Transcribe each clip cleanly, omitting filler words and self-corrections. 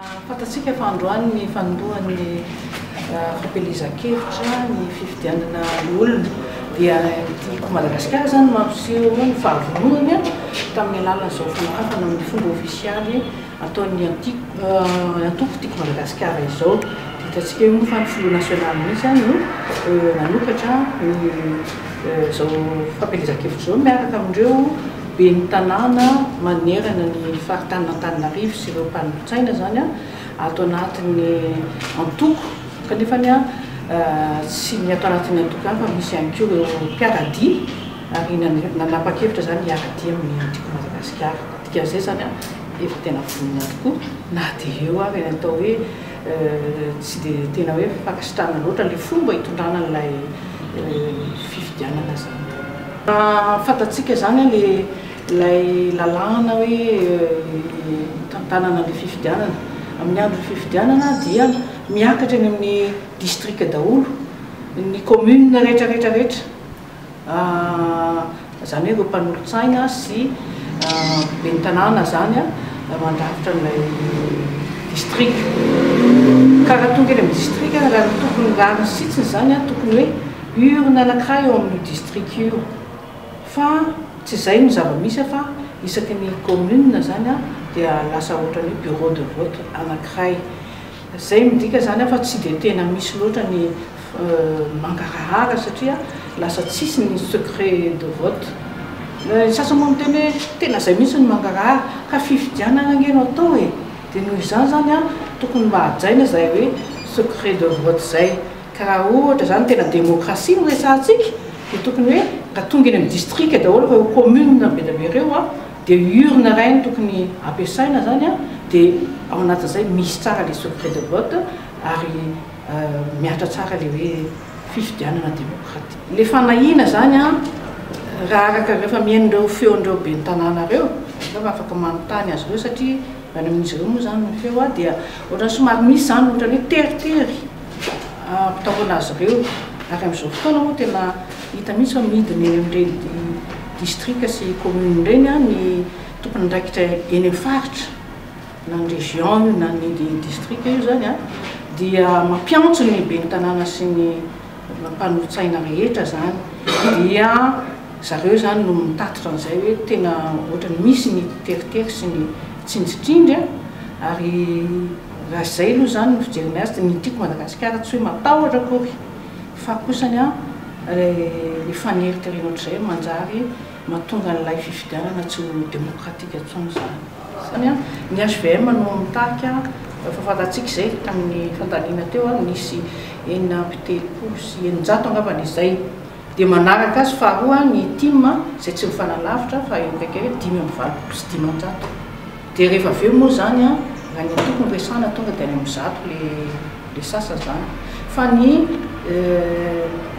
Fantatsika fa androany ny fanombohan'ny fampielezan-kevitra ny fifidianana loholona dia ny Tiako Madagasikara izany mampiseho ny fahavononany tamin'ny alalan'izao fanokafana amin'ny fomba ofisialy ataon'ny antoko Tiako Madagasikara izao. Dia hitantsika eo moa fa ny filoha nasionaly mihitsy no nanokatra ny izao fampielezan-kevitra izao miaraka amin'ireo Ben'ny tanàna manerana ny faritanin'Antananarivo sy ireo mpanolotsaina izany ato anatin'ny antoko kanefa tsy ny ato anatin'ny antoko ihany fa misy ihany koa ireo mpiara-dia ary nanapa-kevitra izany hiara-dia amin'ny Antoko Madagasikara. Dikan'izay izany efa tena vonona tokoa na dia eo ary ny atao hoe tsy dia tena hoe fankasitrahana loatra ilay fomba hitondrana an'ilay fifidianana izany. Fantatsika izany ilay lalàna hoe hitantanana ny fifidianana. Amin'ny andron'ny fifidianana dia miakatra eny amin'ny distrika daholo ny commune rehetra rehetra rehetra. Izany hoe ireo mpanolotsaina sy ben'ny tanàna izany mandrafitra an'ilay distrika. Ka raha tonga eny amin'ny distrika, raha ny tokony rariny sitsiny izany tokony hoe urne anankiray eo amin'io distrika io. Fa tsy izay no zava-misy fa isaky ny commune izany dia lasa ohatran'ny hoe bureau de vote anankiray. Izay midika izany fa tsy dia tena misy loatra ny mangarahara satria lasa tsisy ny secret de vote. Ny sasany moa miteny hoe tena izay mihitsy no mangarahara, ka fifidianana ange no atao e! Dia noho izany izany an, tokony mba hajaina izay hoe secret de vote izay. Ka raha ohatra izany tena demokrasia no resahantsika dia tokony hoe raha tonga eny amin'ny distrika daholo ireo commune be dia be ireo an, dia urne iray no tokony ampiasaina izany an, dia ao anatin'izay misy tsara ilay secret de vote ary mihatra tsara ilay hoe fifidianana demokratika. Ilay fanahiana izany an, raha araka rehefa mihaino ireo feon'ireo ben'ny tanàna ireo, angamba afaka manontany azy ireo satria avy any amin'izy ireo moa izany ny feo an, dia ohatran'ny somary misy izany ohatran'ny hoe teritery ampitaorana azy ireo. Ary amin'izao fotoana moa tena hita mihitsy fa midina eny amin'ireny distrika sy commune ireny ny tompon'andraikitra eny amin'ny faritra. na ny région io na ny district io zany a, dia mampiantso ny ben'ny tanàna sy ny mpanolotsaina rehetra zany, dia zareo zany no mitatitra an'izay hoe tena ohatran'ny misy ny teritery sy ny tsindritsindry a, ary raha izay aloha zany ny fijerinay azy dia ny Tiako Madagasikara tsy hoe matahotra akory fa kosany a le faneriterena ohatr'izay manjary mahatonga an'ilay fifidianana tsy ho demokratika intsony izany. Izany an, ny hvm no mitarika, efa fantatsika izay tamin'ny fandaniana teo an, nisy 636 angambany izay. Dia manaraka azy faharoa ny tim izay tsy mifanalavitra fa eo akaiky eo 585. Dia rehefa avy eo moa izany an, raha ny antoko no resahana tonga dia any amin'ny 100 ilay ilay sasany izany. Fa ny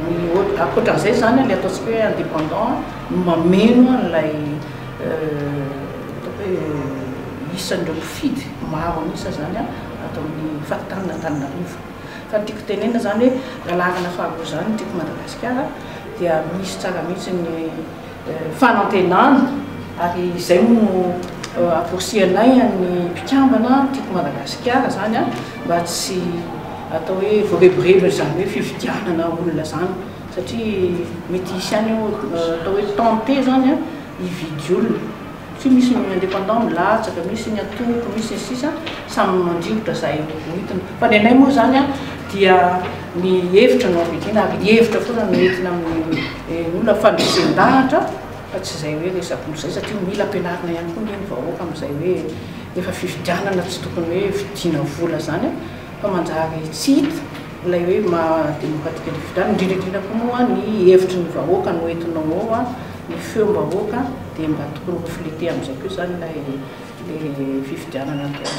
ny ankoatran'izay izany ilay ataontsika hoe indépendant no mameno an'ilay ataoko hoe isan'ireo mpifidy maro an'isa izany ato amin'ny faritanin'Antananarivo. Fa ny tiako tenenina izany hoe raha laharana faharoa izany ny tiako Madagasikara dia misy tsara mihitsy ny fanantenana ary izay moa no amporisihanay an'ny mpikambana Tiako Madagasikara izany mba tsy atao hoe voarebireby izany hoe fifidianana olona izany satria mety hisy ihany eo atao hoe tenter izany hividy olona satria misy ny indépendant milatsaka, misy ny antoko, misy ny sisa samy mandrirotra izay hoentina fa ny anay moa izany dia ny hevitra no ampidiana ary hevitra foana no entina amin'ny olona fandresen-dahatra fa tsy izay hoe resa-bola izay satria mila ampianarina ihany koa anie ny vahoaka amin'izay hoe efa fifidianana tsy tokony hoe vidiana vola izany fa manjary tsy hita ilay hoe maha demokratika ny fifidianana, indrindra indrindra koa moa ny hevitry ny vahoaka no entinao ao, ny feom-bahoaka dia mba tokony refleter amin'izay koa izany ilay fifidianana atao.